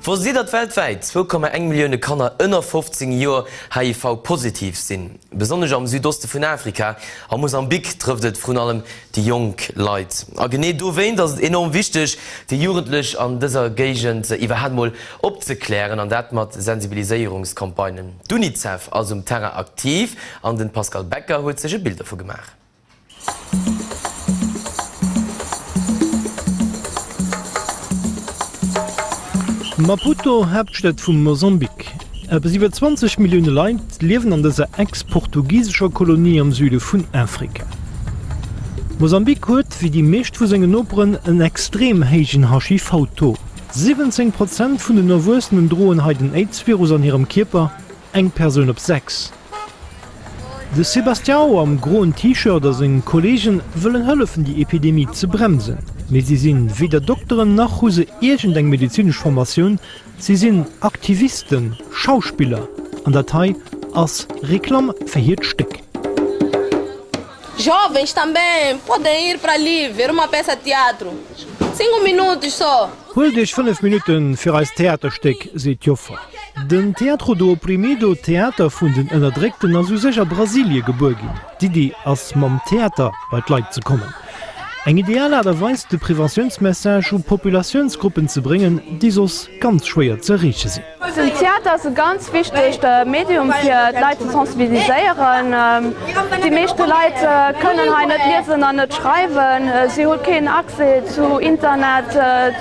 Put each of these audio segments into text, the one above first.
Wosst Dir, datt weltwäit 2,1 Millioune Kanner ënner 15 Joer HIV-positiv sinn? Besonnesch am Südoste vun Afrika, am Mosambik, trëfft et vrun allem déi jonk Leit. A genee dowéint ass et enorm wichteg, déi Jugendlech an dëser Géigend iwwerhaapt mol opzeklären, an dat mat Sensibiliséierungscampagnen. D'Unicef ass um Terrain aktiv an de Pascal Becker huet sech e Bild dovu gemaach. Maputo, Haaptstad vum Mosambik. Eppes iwwer 20 Millioune Leit liewen an dëser ex-portugisescher Kolonie am Süde vun Afrika. Mosambik huet, wéi déi meescht vu sengen Noperen, en extrem héijen HIV-Taux. 17 Prozent vun den Erwuessenen droen hei den Aids-Virus an hirem Kierper, eng Persoun op 6. De Sebastião am groen T-Shirt a seng Kolleegen wëllen hëllefen déi Epidemie ze bremsen. Mee si sinn weder Dokteren nach hu se iergend eng medezinesch Formatioun. Si sinn Aktivisten, Schauspiller an dat hei ass Reklamm fir hiert Stéck. Jovens também podem ir para ali ver uma peça de teatro. Cinco minutos só. Huelt Iech 5 Minutte fir eist Theaterstéck, seet d'Joffer. Den Teatro do Oprimido, Theater vun den Ënnerdréckten, ass u sech a Brasilie gebuer ginn. D'Iddi ass mam Theater bei d'Leit ze kommen. Eng ideal Aart a Weis de Preventiounsmessage u Populatiounsgruppen ze bréngen, déi soss ganz schwéier ze erreeche sinn. Den Theater ass e ganz wichtegt Medium fir d'Leit ze sensibiliséieren. Déi meeschte Leit kënnen hei net liesen an net schreiwen. Si hu keen Accès zu Internet,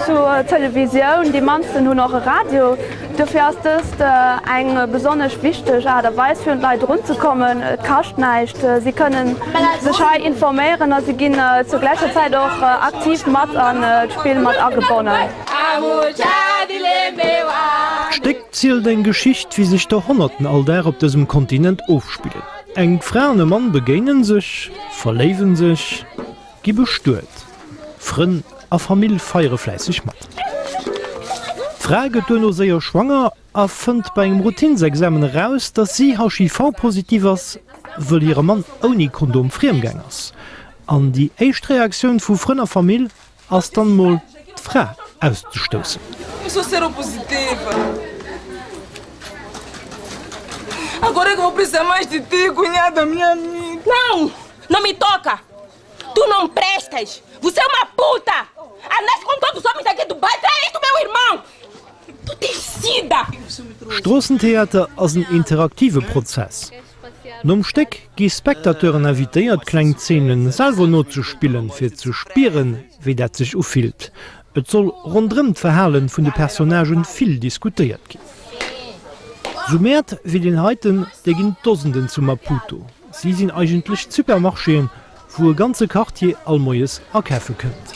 zur Televisioun, déi mannsten hunn och e Radio. Dofir ass dëst eng besonnesch wichteg Aart a Weis fir un d'Leit erunzekommen. Et kascht näischt, si kënnen sech hei informéieren a si ginn zur gläicher Zäit och aktiv mat an d'Spill mat agebonnen. D'Stéck zielt eng Geschicht, wéi sech der Honnerten all Dag op dësem Kontinent ofspillen. Eng Fra an e Mann begéinen sech, verléiwen sech, gi bestuet. Frënn a Famill feiere fläisseg mat. D'Fra gëtt duerno séier schwanger a fënnt bei engem Routinsexamen eraus, datt si HIV-positiv ass, wëll hire Mann ouni Kondom friemgaang ass. An déi éischt Reaktioun vu Frënn a Famill ass dann mol d'Fra auszestoussen. Não! Não me toca! Tu não prestas! Você é uma puta! Andaste com todos os homens aqui do bairro, traíste o meu irmão! Tu tens sida! Stroossentheater ass en interaktive Prozess. Nom Stéck gi Spectateuren invitéiert, kleng Zeene selwer nozespillen, fir ze spieren, wéi dat sech ufillt. Et soll ronderëm d'Verhale vun de Personnagen vill diskutéiert ginn. Sou Mäert wéi deen heiten, där ginn Dosenden zu Maputo. Si sinn eigentlech d'Supermarchéen, wou e ganze Quartier all moies akafe kënnt.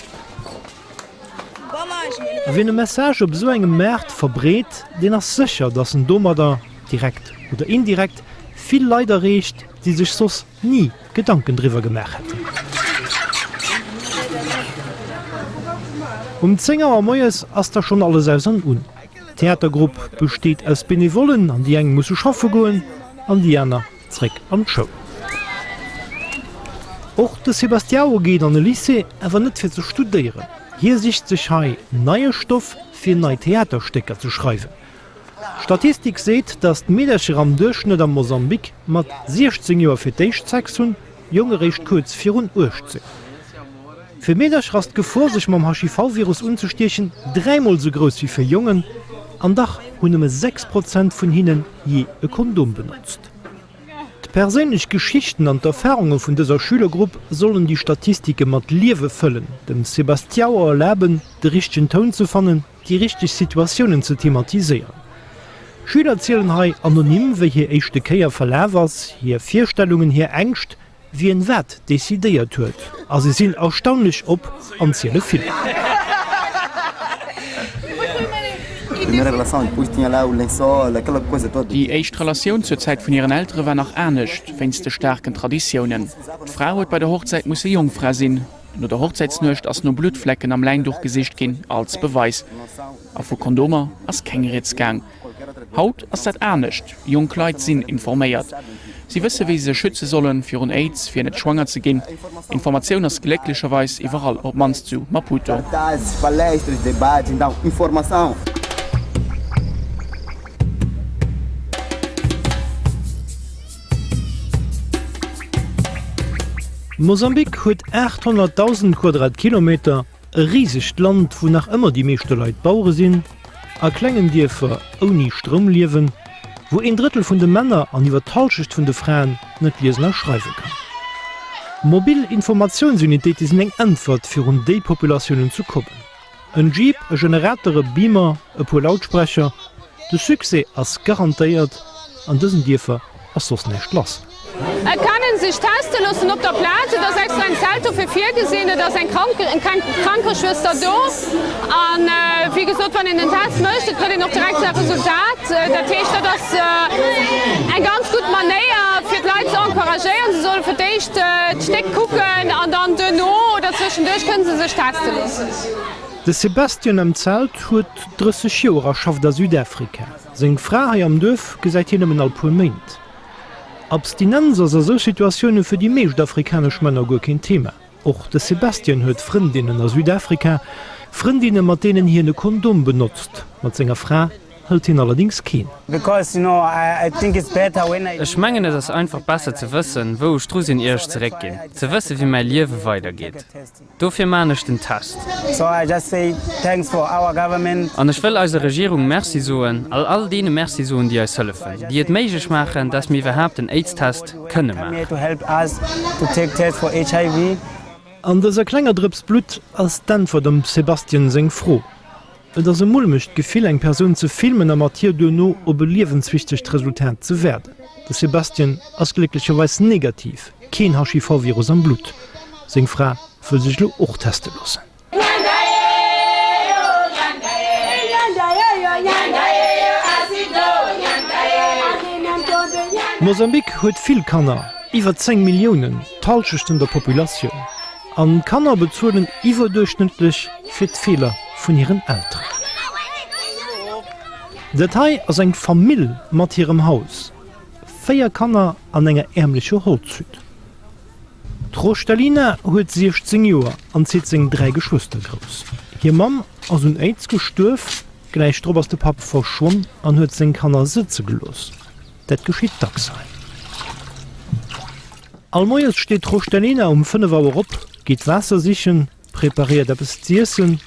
A wien e Message op esou engem Maart verbreet, deen ass sécher, datt en domadder, direkt oder indirekt, vill Leit erreecht, déi sech soss ni Gedanken driwwer gemaach hätten. Um 10 Auer moies ass da schonn alles aus an un. D'Theatergrupp besteet aus Benevollen an déi eng musse schaffe goen an déi aner zréck an d'Schoul. Och de Sebastiao geet an e Lycée, awer net fir ze studéieren. Hie sicht sech hei neie Stoff fir nei Theaterstécker ze schreiwen. Statistik seet, datt d'Meedercher am Duerchschnëtt am Mosambik mat 16 Joer fir d'éischt Sex hunn, Jonge réischt kuerz virun 18. Fir Meedercher ass d'Gefor, sech mam HIV-Virus unzestiechen, dräimol esou grouss wéi fir Jongen, an dach hunn nëmme 6 Prozent vun hinnen jee e Kondom benotzt. D'perséinlech Geschichten an d'Erfarunge vun dëser Schülergrupp sollen déi Statistike mat Liewe fëllen, dem Sebastião erlaben, de richtegen Toun ze fannen, déi richteg Situatiounen ze thematiséieren. Schüler zielen hei anonym, wéi hir éischte Kéier verlaf ass, hir Virstellungen, hir Ängscht, wien wat decidéiert huet. A se sinn erstaunlech op an ziele vill. Déi éischt Relatioun zur Zäit vun hiren Eltere war nach anescht, wéinst de staarken Traditiounen. D'Fra huet bei der Hochzäit musse Jongfra sinn. No der Hochzäitsnuecht ass no Bluttflecken am Läinduch gesicht ginn, als Beweis. A vu Kondomer ass keng Rieds gaang. Haut ass dat anescht, Jonk Leit sinn informéiert. Si wësse wéi se sech schütze sollen, virun Aids, fir net schwanger ze ginn. Informatioun ass glécklecherweis iwwerall, op d'mannst zu Maputo. Mosambik huet 800.000 Quadratkilometer, e risegt Land, wou nach ëmmer déi meeschte Leit Bauere sinn, a klengen Dierfer ouni Stroum liewen, wou een Drëttel vun de Männer an iwwer d'Hallschecht vun de Fraen net liesen a schreiwe kann. Mobil Informatiounsunitéite sinn eng Äntwert, fir un déi Populatiounen ze kommen. En Jeep, e Generator, e Beamer, e puer Lautsprecher, de Succès ass garantéiert, an dësen Dierfer ass soss näischt lass. Et kann een sech teste loossen op der Plaz, et ass extra en Zelt dofir virgesinn, et ass eng Krankeschwëster do an wéi gesot wann een den Test mécht, et kritt een och direkt säi Resultat. Dat heescht dat ass eng ganz gutt Manéier fir d'Leit ze encouragéieren, se solle fir d'éischt d'Stéck kucken an dann duerno oder zwëschenduerch kënne se sech teste loossen. De Sebastian am Zelt huet 30 Joer a schafft a Südafrika. Seng Fra hei am Duerf gesäit hien nëmmen all puer Méint. Abstinenz ass a sou Situatioune fir déi meescht afrikanesch Männer guer keen Thema. Och de Sebastian huet Frëndinnen a Südafrika, Frëndinne mat deenen hien e Kondom benotzt. Mat senger Fra hëlt hien allerdéngs keen. Ech mengen et ass einfach besser ze wëssen, wou ech dru sinn ier ech zeréckginn, ze wësse wéi mäi Liewe weidergeet. Dofir maan ech den Test. An ech wëll eiser Regierung Merci soen, all all deene Merci soen, déi eis hëllefen, déi et méiglech maachen, dass mir iwwerhaapt den Aids-Test kënne maachen. An dëser klenger Drëps Blutt ass d'Äntwert dem Sebastian seng Fro. Et ass e mulmegt Gefill, eng Persoun ze filmen a mat hir duerno op e liewenswichtegt Resultat ze waarden. De Sebastian ass glécklecherweis negativ, keen HIV-Virus am Blutt. Seng Fra wëll sech elo och teste loossen. Mosambik huet vill Kanner, iwwer 10 Milliounen, d'Hallschecht vun der Populatioun. An d'Kanner bezuelen iwwerduerchschnëttlech fir d'Feeler vun hiren Elteren. Dat hei ass eng Famill mat hirem Haus, 4 Kanner an enger äermlecher Holzhütt. D'Rostalina huet 16 Joer an zitt seng 3 Geschwëster grouss. Hir Mamm ass un Aids gestuerf, gläich drop ass de Papp verschwonn an huet seng Kanner sëtze gelooss. Dat geschitt dacks hei. All Moies steet d'Rostalina um 5 Auer op, geet Waasser sichen, preparéiert eppes z'iessen,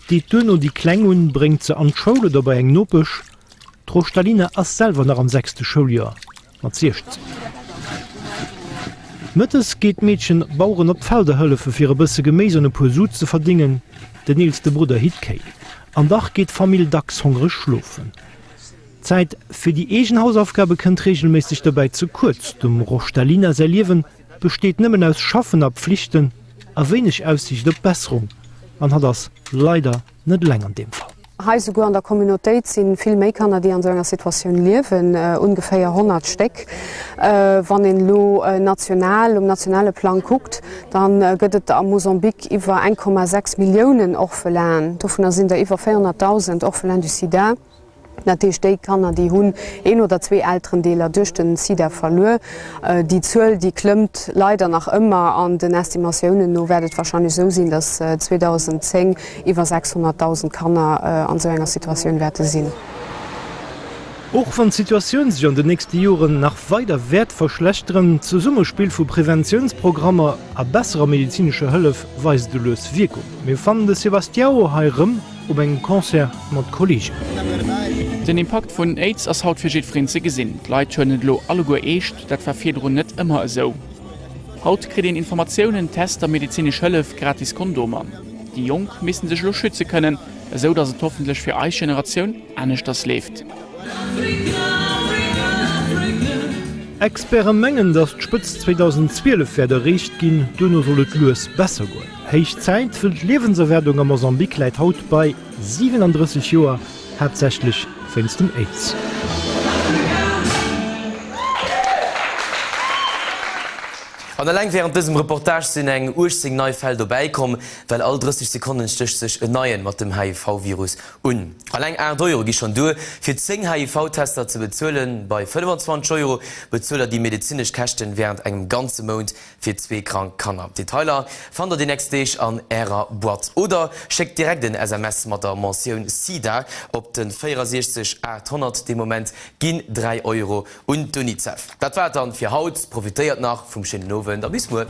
deet duerno déi Kleng un, bréngt se an d'Schoul oder bei eng Nopesch. D'Rostalina ass selwer nach am sechste Schouljoer, mat 16. Mëttes geet d'Meedchen d'Baueren op d'Felder hëllefe fir e bësse Geméis an e puer Su ze verdéngen. Den eelste Brudder hitt Kéi. An dach geet d'Famill dacks hongreg schlofen. D'Zäit fir déi eegen Hausaufgabe kënnt reegelméisseg dobäi ze kuerz. Dem Rostalina säi Liewen besteet nëmmen aus Schaffen a Pflichten a wéineg Aussiicht op Besserung. An hatt ass leider net eleng an deem Fall. Hei souguer an der Communautéit si vill méi Kanner, déi an esou enger Situatioun liewen, ongeféier 100 Stéck. Wann een elo national, um nationale Plang kuckt, da gëtt et a Mosambik iwwer 1,6 Milliounen Orphelinen. Dovunner sinn der iwwer 400.000 Orphelins du sida. Dat heescht, déi Kanner, déi hunn een oder zwee Elterendeeler duerch de Sida verluer. Déi Zuel, déi klëmmt leider nach ëmmer an den Estimatiounen no wäert et wahrscheinlech esou sinn, datt 2010 iwwer 600.000 Kanner an esou enger Situatioun wäerte sinn. Och wann d'Situatioun sech an den nächste Joren nach weider wäert verschlechteren, d'Zesummespill vu Preventiounsprogrammer a besserer medezinescher Hëllef weist elo lues Wierkung. Mir fannen de Sebastiao hei rëm. Op engem Concert mat Kollegen. Den Impakt vun Aids ass haut fir jiddwereen ze gesinn. D'Leit huelen et elo alleguer eescht. Dat war virdrun net ëmmer esou. Haut kritt een Informatiounen, Tester, medezinesch Hëllef, gratis Kondomer. Déi Jonk missten sech elo schütze kënnen, esou datt et hoffentlech fir eis Generatioun aneschters leeft. Experte mengen, datt d'Spëtzt 2012 wäert erreecht ginn, duerno soll et lues besser goen. Héich Zäit, wëll d'Liewenserwaardung a Mosambik läit haut bei 37 Joer, haaptsächlech wéinst dem Aids. An eleng wärend dësem Reportage sinn eng 18 nei Fäll dobäi komm, well all 30 Sekonnen stécht sech en neien mat dem HIV-Virus un. Eleng 8 Euro gi schonn duer, fir 10 HIV-Tester ze bezuelen. Bei 25 Euro bezuelt der déi medezinesch Käschten wärend engem ganze Mount fir zwee krank Kanner. Detailer fannt der déi nächst Deeg an ärer Boîte oder schéckt direkt en SMS mat der Mentioun SIDA op de 64 800. Dee Moment ginn 3 Euro un d'UNICEF. Dat war et dann fir haut. Profitéiert nach vum schéinen Owend a bis muer.